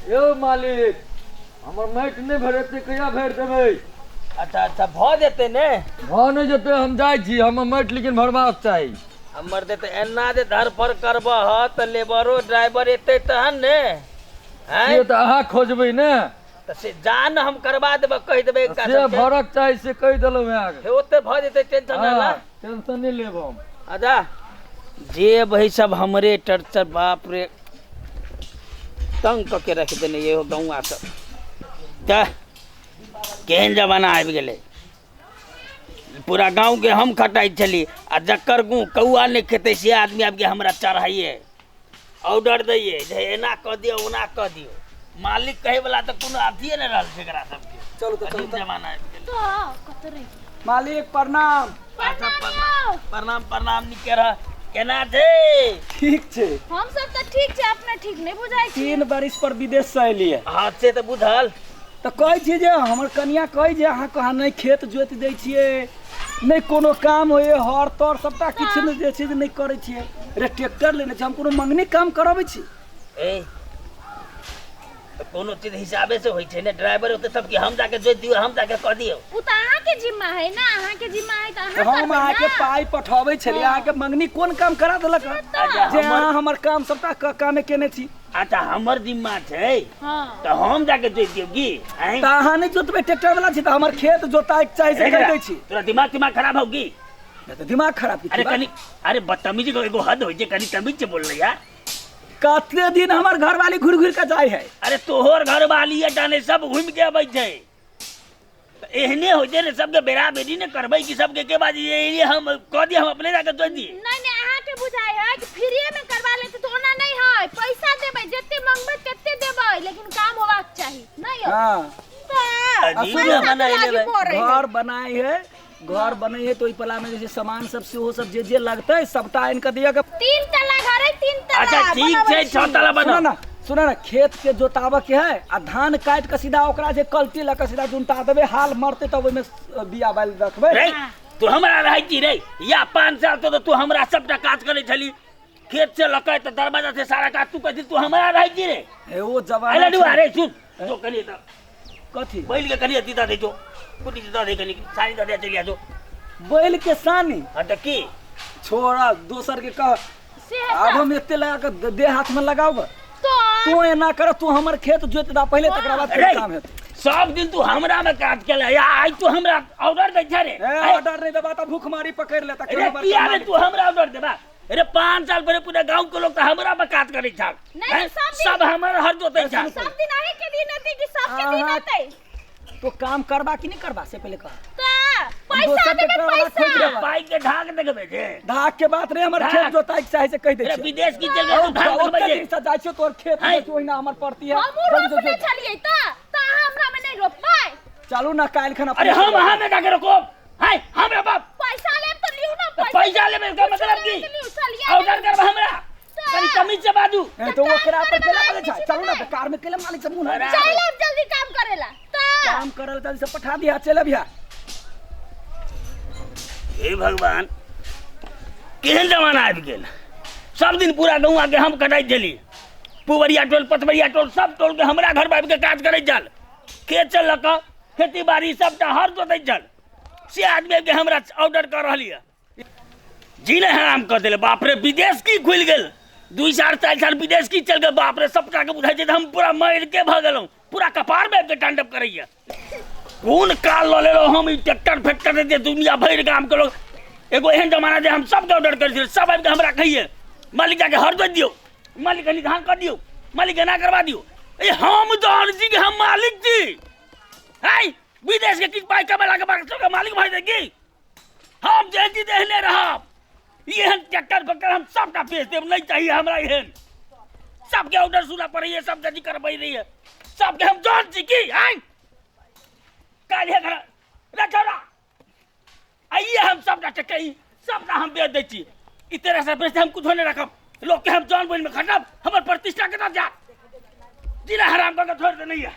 यौ मालिक, हमर माटि नहि भरेतै, कहिया भरि देबै? अच्छा अच्छा, भऽ जेतै ने। भऽ नहि जेतै, हम जाइ छी, हमर माटि लेकिन भरबाक चाही। हमर दे तऽ एना जे धरफड़ करबह तऽ लेबरो ड्राइवर एतै तहन ने। आँय? से तऽ अहाँ खोजबै ने। तऽ से जा ने, हम करबा देबै, कहि देबै हिनका से सबके। भरक चाही से कहि देलहुँ हेँ अहाँके। हे, ओते भऽ जेतै, टेंशन नहि ला। हँ, टेंशन नहि लेब हम। अच्छा जे भाई सब हमरे टर्चर, बाप रे, तंग कऽ के रखि देने इहो गौआ सब। तऽ केहन जमाना आबि गेलै, पूरा गाँवके हम खटाइ छली आ जकर गुँ कौआ नहि खेतै से आदमी आबि के हमरा चढ़ाइए, ऑर्डर दैए जे एना कऽ दियौ, ओना कऽ दियौ। मालिक कहैवला तऽ कोनो अथिए नहि रहल छै एकरा सबके। चलू तऽ, चलू अजीब तऽ। जमाना आबि गेलै। तऽ कतऽ रहि गेल? मालिक, प्रणाम। अच्छा, प्रणाम यौ। प्रणाम प्रणाम, नीके रह। केना छै? ठीक छै। हम सब तऽ ठीक छै, अपने ठीक नहि बुझाइ छी। 3 बरिस पर विदेश से एलियै। हँ, से तऽ बुझल। तऽ कहै छी जे हमर कनिया कहै जे अहाँ कहाँ नहि खेत जोति दै छियै, नहि कोनो काम होइए, हर तर सबटा किछु नहि जे छै जे नहि करै छियै। रे, ट्रैक्टर लेने छी हम, कोनो मंगनी काम करबै छी? ए, तऽ कोनो चीज हिसाबे से होइ छै ने। ड्राइवर ओते सबके हम जाके जोति दियौ, हम जाके कऽ दियौ? ओ तऽ अहाँके जिम्मा है ने, अहाँके जिम्मा है तऽ अहाँ हम करबै अहाँके ने। पाइ पठबै छलियै, अहाँके मंगनी कोन काम करा देलक हँ? अच्छा, जे हमर अहाँ हमर काम सबटा कामे केने छी। अच्छा, हमर जिम्मा छै। हाँ। तऽ हम जाके जोति दियौ की? आँय? तऽ अहाँ नहि जोतबै, ट्रैक्टर वाला छी, तऽ हमर खेत जोताइके चाही से रे कहि दै छी। तोरा दिमाग तिमाग खराब हौ की? नहि तऽ दिमाग खराब की? अरे कनि, अरे बदतमीजी के एगो हद होइ छै, कनि तमीज से बोल यार। कते दिन हमर घरवाली घुरि घुरि के जाइ है। अरे तोहर घरवाली एटा नहि, सब घुमि के अबै छै। तऽ एहने होइ छै ने, सबके बेरा बेरी ने करबै कि सबके के बाजी ये हम कह दिए, हम अपने जाके जोति दिए। नहीं नहीं, अहाँके बुझाइ है कि फ्रीए में करवा लेते तो ओना नहीं है, पैसा देबै, जते मंगबै तते देबै, लेकिन काम होबाक चाही। नहीं हो? हाँ। तऽ अजीब पैसा जमाना के एलै लागी भाई। पड़ै है। घर बनाए है, घर बने है तो ओहि पला में जे छै सामान सब सेहो सब जे जे लगतै सबटा आनि कऽ दिअ के। 3 तला घर है, 3 तला। अच्छा ठीक बनाबै छै, छी। 6 तला सुनो बनाओ। ना, सुनो ना, खेत के जोताबऽ के है आ धान काटि कऽ सीधा ओकरा जे कल्टी लऽ कऽ सीधा जुनता देबै, हाल मरतै तब ओहिमे बिया बालि रखबै। रे तू हमरा रहै छी रे या 5 साल तो तू हमरा सबटा काज करै छली, खेत से लऽ तऽ दरवाजा से सारा काज तू कहै, तू हमरा रहै छी रे। हे, ओ जमाना अरे छै। अरे सुन जो कनी तऽ कथी? बैल के कनी अथी दऽ दे, जो कुटी दऽ दे, कनी सानी दऽ दे, चलि आ जो। बैल के सानी? हाँ तऽ की? छोड़ा, दोसर के कह। से आब हम एते लगा कऽ देह हाथ में लगाओ ग। तो तू एना कर, तू हमर खेत जोत दा पहिले, तकरा बाद रे फेर काम हेतै। सब दिन तू हमरा में काज केला या आइ तू हमरा ऑर्डर दै छै रे? ए, ऑर्डर नहीं देबा तऽ भूखमारी पकड़ लेता। रे किया रे तू हमरा ऑर्डर देबा रे? 5 साल पहिले पूरा गांव के लोग तऽ हमरा पर काज करै छल। नहीं, हैं? सब दिन- सब हमर हर जोतै छल। सब दिन अहीं के दिन हेतै कि सबके दिन अहाँ- हेतै? तो काम करबा कि नहीं करबा से पहिले कह। तऽ पैसा दोसर देबै, ट्रैक्टर वाला पैसा। खोजि लेबै। पाई के ढाक देखबै छै। धाक के बात रे, हमर धाक। खेत जोताइ के चाहे से कहि दै अरे छियै। विदेश की चल तू धाक ओते देखबै दिन से जाइ छियौ तोहर खेत हैं? में, ओहिना हमर परती है। हमहूँ जल्दी रोपने जो- छलियै तऽ अहाँ हमरा में नहि रोपबै? चलू ना काल्हि खन। अरे हम अहाँ में जाके रोको है, हमरा बाप पैसा लेब तऽ लिउ ने। तऽ पैसा लेबै के मतलब की? लिउ, चलियै। ऑर्डर करब हमरा? कनी तमीज से बाजू। ए, तो ओकरा पर केला काम बोलै छै? करे चलू ना वाला बेकार में केला मालिक सब मुँह अरे। चलि आब जल्दी काम करेला तऽ। काम करल जल्दी से पठा दिया, चल अभिया। हे भगवान, केहन जमाना आबि गेल। सब दिन पूरा गौआ के हम कटाइत छली, पुबरिया टोल, पचबरिया टोल, सब टोल के हमरा घर पर आबि के काज करैत छल, खेत से लऽ कऽ खेती बाड़ी सबटा हर जोतैत छल, से आदमी आबि के हमरा ऑर्डर कऽ रहल यऽ। जी ने हराम कऽ देले। बाप रे, विदेश की खुलि गेल, 2 साल 4 साल विदेश की चल गेल। बाप रे, सबटा के बुझाइ छै जे हम पूरा मरि के भऽ गेलहुँ, पूरा कपार में आबि के तांडव करैया। कोन काल लऽ लेलहुँ हम ई ट्रैक्टर फैक्टर जे दुनिया भरि गाम के लोग। एगो एहन जमाना जे हम सबके ऑर्डर करै छलियै, सब आबि के हमरा कहिए, मालिक जाके हर जोति दियौ, मालिक कनि धान कऽ दियौ, मालिक एना करवा दियौ। ए हम जहन छी कि हम मालिक छी है, विदेश के किछु पाइ कमेला के बाद सबके मालिक भऽ जेतै की? हम जे छी तेहने रहब। ई एहन ट्रैक्टर फैक्टर हम सबटा बेच देब, नहीं चाहिए हमरा एहन। सबके ऑर्डर सुना पड़ैए, सबके अथी करबै रहिए, सबके हम जान छी की आँय काल्हि घर रे छोड़ा आइए, हम सबटा ट्रैक्टर ई सबटा हम बेच दै छी। ई तेरा से बेच हम कुछो नहीं रखब, लोग के हम जान बोल में खटब, हमर प्रतिष्ठा केना जात? जिला हराम कऽ के छोड़ देने यऽ।